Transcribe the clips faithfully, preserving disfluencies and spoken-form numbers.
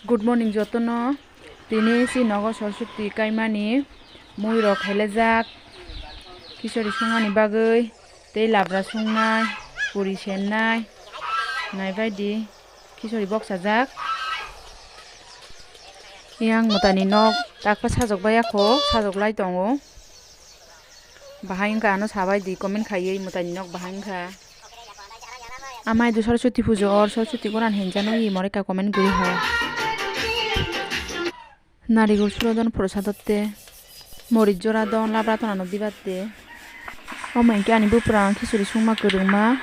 Good morning jotono. Tini si nogo Saraswati kaimani mui rok khailajak. Khichari sungmani bagwi tei labra sungnai, puri sennai, naibaidi khichari boksajak. Yang mwtani nok takpa sajok bai yakho, sajok lai tongo. Bahai wngkha ano sabaidi comment khaiwi mwtani nok bahai wngkha. Amai do Saraswati pujo or Saraswati goran hinjano i moreka comment guri ho. Narigul suro don porosa dotte. Moris jora don labra tonano dibatte. Omo hinkhe ani bupra ang khichari sungma kwrwngma.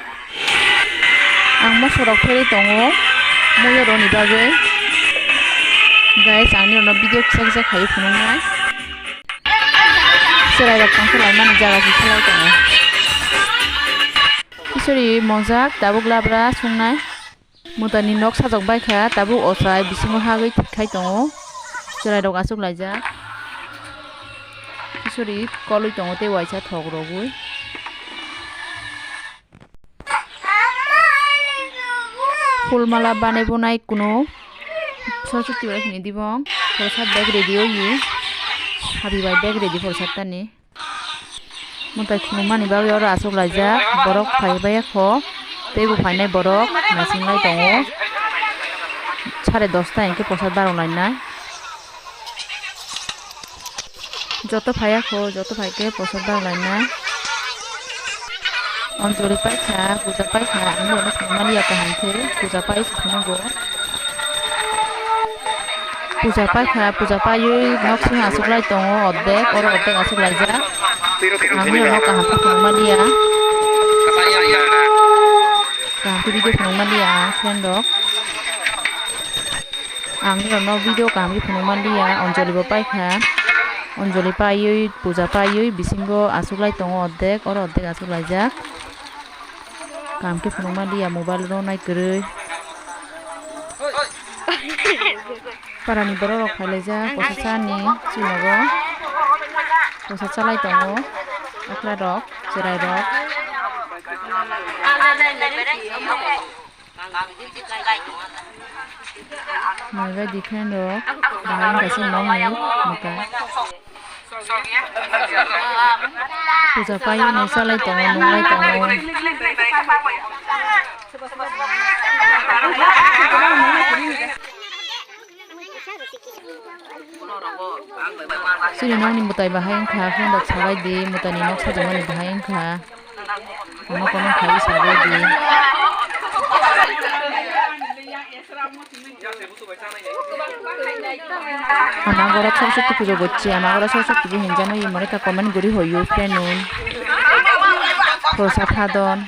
Ang mosorok pherwi tongo muiyo roni bagwi. Guys, ang nirokno video kisa kisa khaiwi phunuknai. Chwrairok tongthok laimani jaga se khlai tongo. Khichari monjak tabuk labra sungnai. Mwtani nok sajok baikha, tabuk ochai bisingo hagwi thik khai tongo. Chwrairok achuk laijak. Khichari kolwi tongo tei waisa thok rogwi. Phul mala banai bunai kunu Saraswati bai hini dibong. Porosa bag ready oye. Habi bai bag ready porosa tani. Mwtai khulumani bagwi oro achuk laijak, borok phai baiya kho, tei bo phainai borok naising lai tongo, sare dosta hinkhe porosa barong lainai. Joto phaiya kho, joto phaikhe porosa barong lainai. Anjali paikha, puja paikha, ang bono khulumani ya kaham khe, puja pai se phunukgo. Puja paikha, puja paiwi nok simi achuk lai tongo, ordek, oro ordek achuk laijak. Ang nirokno kaham khe phunukma liya. Kaham khe video phunukma liya, friend rok. Ang nirokno video kaham khe phunukma liya, Anjali bo paikha. Anjali paiwi, puja paiwi bisingo achuk lai tongo ordek, oro ordek achuk laijak. Kaham khe phunukma liya, mobile rw nai kwrwi. Parani borok rok phailaijak, kosa chani chwinogo. Kosa chalai tongo, okla rok, chwrai rok. Mai bai di friend rok, bahai wngkha se nokni mwtai. Puja paiwi no chalai tongo, nunglai tongo. Chini nokni mwtai bahai wngkha, friend rok sabai di, mwtai ni nok sajagmani bahai wngkha. Kono kono khai sabai di. Ama goro Saraswati pujo gocche, ama goro Saraswati pujo hinjano ye moreka comment guri hoyo friend un. Porosa phadon.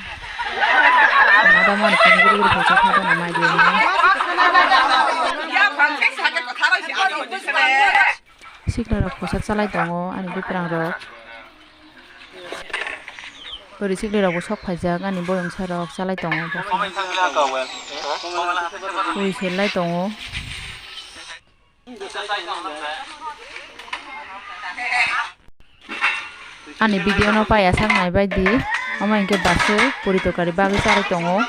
Ama da mani comment guri guri porosa phadon ama idiyo. Sikla rok porosa chalai tongo ani bwkrang rok. Bwrwi sikli rok bo sok phaijak ani boyong saro chalai tongo. Puri selai tongo. Ani video no paiya sak nai bai di. Omo hinkhe basui puri tokari bagwi chalai tongo.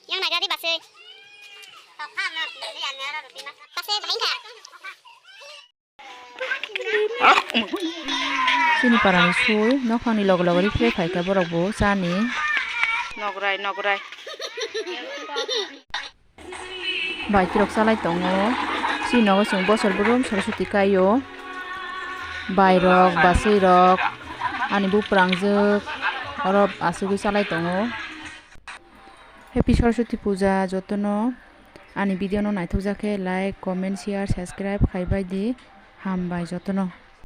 Yang naga di basui. Basui bahai kha. Chini parani sui nokhangni loge loge ripre phaikha borok bo chani. Nograi, nograi. Bai tirok chalai tongo. Chini nogo chwng bosor brum Saraswati kaio. Bai rok, basui rok, ani buprangjwk oro achugwi chalai tongo. Happy Saraswati Puja jotono. Ani video no naithokjak khe like, comment, share, subscribe khai bai di. Hambai jotono.